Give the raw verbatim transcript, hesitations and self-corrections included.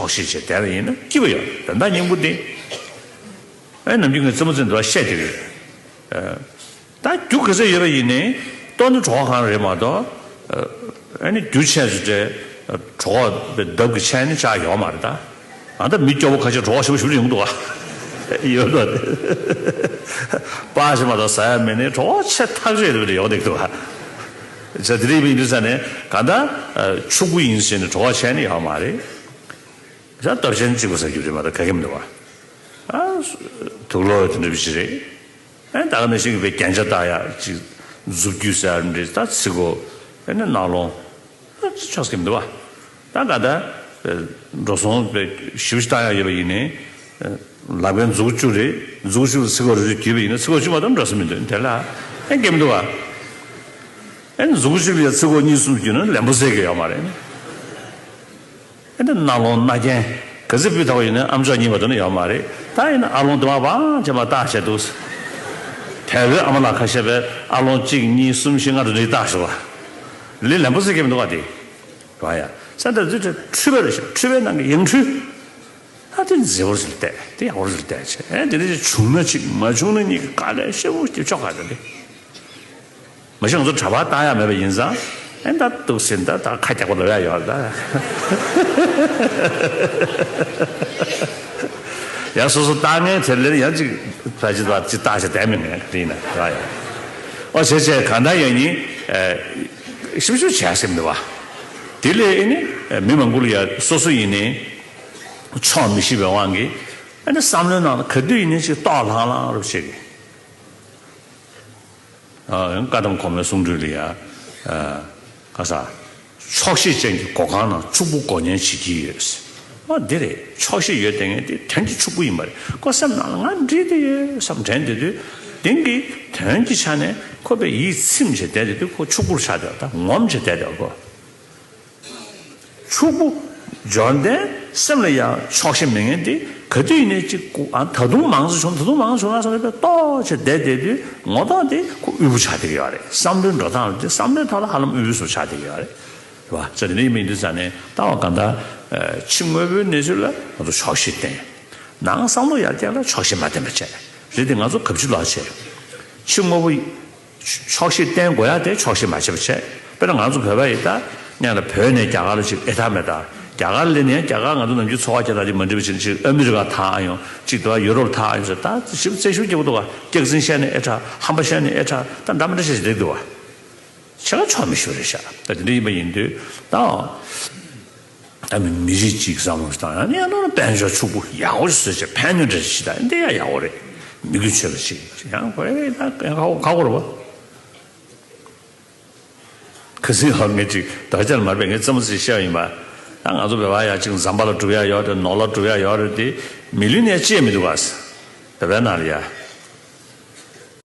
ཆོག་ཤེས་བྱས་བསྡད་པ་ཡིན་ན་སྐྱིད་པོ་ཡོད། དོན་དག་སྙིང་པོ་དེ། ཨེ་ནམ་རྒྱུན་ངས་རྩེད་མོ་རྩེ་འདུག་བཤད་ཀྱི་ཡོད། ད་རྒྱུ་ག་ཚོད་ཡོད་པ་ཡིན་ནའི་ལྟོ་ནི་གྲོད་ཁོག་གང་རེད་མ་གཏོགས། ཨ་ནི་རྒྱུ་ཆད་སུ་འདྲེ་གྲོད་ཁོག་པའི་འདབ་ཀྱི་ཆད་ནི་ཆགས་ཡོད་མ་རེད་ད། ཨ་ད་མི་སྐྱོ་བོ་ཁ་ཤས་གྲོད་ཁོག་ཞིབ་ཞིབ་ཡོང་འདུག་ཨ། ཡོད་ད། པ་ཞིག་མ་གཏོགས་ཟ་ཡ་མེད་ནི་གྲོད་ཁོག་ཆད་ཐག་ཆོད་ཡོད་པ་ཡོང་འདུག་ཨ། ཟ་དེ་རིགས་མི་འདུག་ས་ནས་ག་ད་ཕྱུག་པོ་ཡིན་ཟེར་ནས་གྲོད་ཁོག་ཆད་ནི་ཡོད་མ་རེད། ས་སྟོབས་ཆེན་གཅིག་པ་ཟ་རྒྱུ་རེད་མ་གཏོགས་ག་གེ་མི་འདུག་ཨ། ཨ། དུག་ལོག་དེ་འདྲ་བ་ཞིག་རེད། ཨ་ད་ག་ནང་བཞིན་གྱི་བའི་རྒྱན་ཆ་བཏགས་ཡག་ཅིག་མཛུབ་རྒྱུད་ཟེར་ཡག་འདྲ་ད་ཚིགས་གོ་ཨ་ནི་རྣ་ལོང་ཨ་ཅི་ཆོག་སྐྱིད་འདུག་བ། ད་ག་ད་འགྲོ་སོང་བའི་ཞིབ་ཞིབ་བཏགས་ཡག་ཡོད་པ་ཡིན་ནའི་ལག་པའི་མཛུབ་གུ་བཅུ་རེད། མཛུབ་གུ་བཅུ་ལ་ཚིགས་གོ་རེ་རེ་བརྒྱུས་པ་ཡིན་ན་ཚིགས་གོ་བཅུ་མ་གཏོགས་འགྲོ་ས་མི་འདུག་དེ་ལ་ཨ་སྐྱིད་འདུག་བ། ཨ་ནི་མཛུབ་གུ་བཅུ་ལ་ཚིགས་གོ་གཉིས་གསུམ་བརྒྱུས་ན་ལན་པོ་ཟེར་གི་ཡོད་མ་རེད། ཨེ་འདི་རྣ་ལོང་རྣ་རྒྱན་ག་ཚོད་སྤུས་དག་པ་ཡིན་ན་ཨམ་ཅོག་གཉིས་པ་དེ་ནི་ཡོད་མ་རེད། ད་ཡིན་ན་ཨ་ལོང་དེ་མ་བང་ཅེ་མ་བཏགས་བྱས་འདུག་དལ་བའི་ཨ་མ་ལགས་ཁ་ཤས་པས་ཨ་ལོང་གཅིག་གཉིས་གསུམ་བཞི་ལྔ་དེ་འདྲ་བཏགས་ཤོག་པ། ལི་ལན་པོ་ཟེར་གྱི་མི་འདུག་བ་དེ། བ་ཡ། ས་ད་འདི་འཁྲུལ་པ་རེད་ཤག་འཁྲུལ་པའི་ནང་གི་ཡང་འཁྲུལ། ད་དེ་མཛེས་པོ་ཞིག་ལ་བལྟས་དེ་ཡག་པོ་ཞིག་ལ་བལྟས་བྱས་ཨེ་དེ་འདྲ་ཞིག་བྱུང་ན་ཅིག་མ་བྱུང་ན་གཉིས་ཀ་དཀའ་ལས་ཞེ་པོ་སྐྱེ་ཆོག་ག་རེད་དེ། མ་གཞི་ང་ཚོ་གྲྭ་པ་བཏང་ཡ་མེད་པ་ཡིན་ཙང་ཨེ་ད་འདུག་ཟིན་ད་ད་ཁ་རྒྱག་པ་ལོས་ཡ་ཡོད་ད། ཡང་སོ་སོ་བཏང་མཁན་དེ་ལས་ཡང་ཅིག་ད་ཅི་ད་ཅི་བཏང་ཞེས་བསྡད་མི་ངན་ག་རེ་ཡིན་ན་ར་ཡ། ཨོ་བྱས་བྱས་གང་ལྟར་ཡང་ཡིན། ཞིབ་ཞིབ་བྱས་སེམས་འདུག་བ། དེ་ལས་ཨེ་ནི་མི་མང་པོ་ལ་ཡ་སོ་སོ་ཡིན་ནའི་ཆོག་མི་ཤེས་པའི་དབང་གིས་ཨེ་ནི་བསམ་བློའི་ནང་ལ་ག་དུས་ཡིན་ནའི་ཅིག་ལྟོགས་ལྷང་ལྷང་རུ་བྱེད་གི། ཨ་བཀའ་གདམས་གོང་མའི་གསུང་སྒྲོས་ལ་ཡ། ཨ་ག་ས། ཆོག་ཤེས་ཅན་གྱི་སྒོ་ཁང་ནང་ཕྱུག་པོ་སྒོ་ཉལ་བྱེད་ཀྱི་ཡོད། ཨ་འདི་རེད། ཆོག་ཤེས་ཡོད་དེ་ངས་འདི་དོན་གྱི་ཕྱུག་པོ་ཡིན་པ་རེད། ཁོ་སེམས་ནང་ལ་ང་འགྲིག་དེ་ཡོད་བསམ་དྲན་དེ་དུས། དེང་གི་དོན་གྱི་ཆ་ནས་ཁོ་པའི་ཡིད་ཚིམ་བྱས་བསྡད་དེ་དུས་ཁོ་ཕྱུག་པོར་ཆགས་བསྡད་པ་དང་ངོམས་བྱས་བསྡད་བསྡད་པ་ཁོ། ཕྱུག་པོ། འབྱོར་ལྡན་སེམས་ལ་ཡང་ཆོག་ཤེས་མེད་མཁན་དེ་ག་དུས་ཡིན་ནའི་གཅིག་ཨ་ད་དུང་མང་ཙམ་བྱུང་ད་དུང་མང་ཙམ་བྱུང་ན་བསམ་པའི་ལྟོགས་བྱས་བསྡད་བསྡད་དུས་ངོ་ཐོག་དེ་ཁོ་དབུལ་པོ་ཆགས་བསྡད་ཀྱི་ཡོད་རེད། བསམ་བློའི་འགྲོ་སྟངས་ལ་དེ་བསམ་བློའི་ཐོག་ལ་ཧ་ལམ་དབུལ་པོ་ཚོ་ཆགས་བསྡད་ཀྱི་ཡོད་རེད། རེད་བ། ཟེར་དེ་འདྲ་ཡིན་མིན་དུས་ཙང་ནས་ལྟ་བ་གང་ལྟར་ཕྱི་དངོས་པོའི་གནས་ཚུལ་ལ་ང་ཚོ་ཆོག་ཤེས་བསྟེན། ནང་བསམ་བློ་ཡར་རྒྱས་ལ་ཆོག་ཤེས་མ་བསྟེན་པ་བྱས། རེད་དེ་ང་ཚོ་གབ་ཆུ་ལོག་བྱས། ཕྱི་དངོས་པོ། ཆོག་ཤེས་བསྟེན་དགོས་ཡ་དེ་ཆོག་ཤེས་མ་བྱེད་པ་བྱས། དཔེར་ན་ང་ཚོ་བོད་པ་ཡིན་ད། སྔོན་ལ་བོད་ནས་རྒྱ་གར་ལ་ཅིག་ཨེ་ཐག་མེད་ད། རྒྱ་གར་ལ་ནས་རྒྱ་གར་ང་ཚོ་ནམ་རྒྱུན་འཚོ་བ་སྐྱེལ་སྟངས་ཅིག་མ་འགྲིག་པ་ཅིག་ཅིག་ཨ་མི་རི་ཀ་ཐག་ཨ་ཡོང་ཅིག་ཏུ་ཡུ་རོབ་ཐག་ཨ་ཡོང་ཟེར་ད་ཞིབ་རྩད་ཞིབ་རྒྱག་གི་འདུག་བ། སྐྱག་རྫུན་བཤད་ནས་ཨེ་ཐག་ཧམ་པ་བཤད་ནས་ཨེ་ཐག་ད་འདྲ་མི་འདྲ་བཤད་བསྡད་འདུག་བ། བྱེད་ཀ་ཆོག་མི་ཤོར་རེད་ཤག་ད་དེ་འདྲ་ཡིན་པ་ཡིན་དུས་ད། ཨ་མི་མི་རིགས་གཅིག་བསམ་བློ་ཞིག་བཏང་ཡང་ནི་ཨ་ནོར་དཔལ་འབྱོར་ཕྱུག་པོ་ཡག་པོ་ཞིག་བཟོས་བྱས་ཕན་ནུས་འདྲ་ཞིག་ད་འདི་ཡང་ཡག་པོ་རེད། མི་དགོས་ཆོད་པ་ཞིག་ཡང་དགོས་རེད་ད་ཡང་ཁག་པོ་ཁག་པོ་རེད་བ། ཁ་སང་ཧ་ངས་ཅིག་ད་ཆར་མར་པས་ངས་རྩེད་མོ་རྩེ་བཤད་པ་ཡིན་པ། ད་ང་ཚོ་བོད་པ་ཡ་ཅིག་ཛམ་བྷ་ལ་སྒྲུབ་ཡ་ཡོད་རེད་ནོར་ལ་སྒྲུབ་ཡ་ཡོད་རེད་དེ་མི་ལུས་ནས་བཅད་མི་འདུག་ག་བོད་པའི་ནང་ལ་ཡ།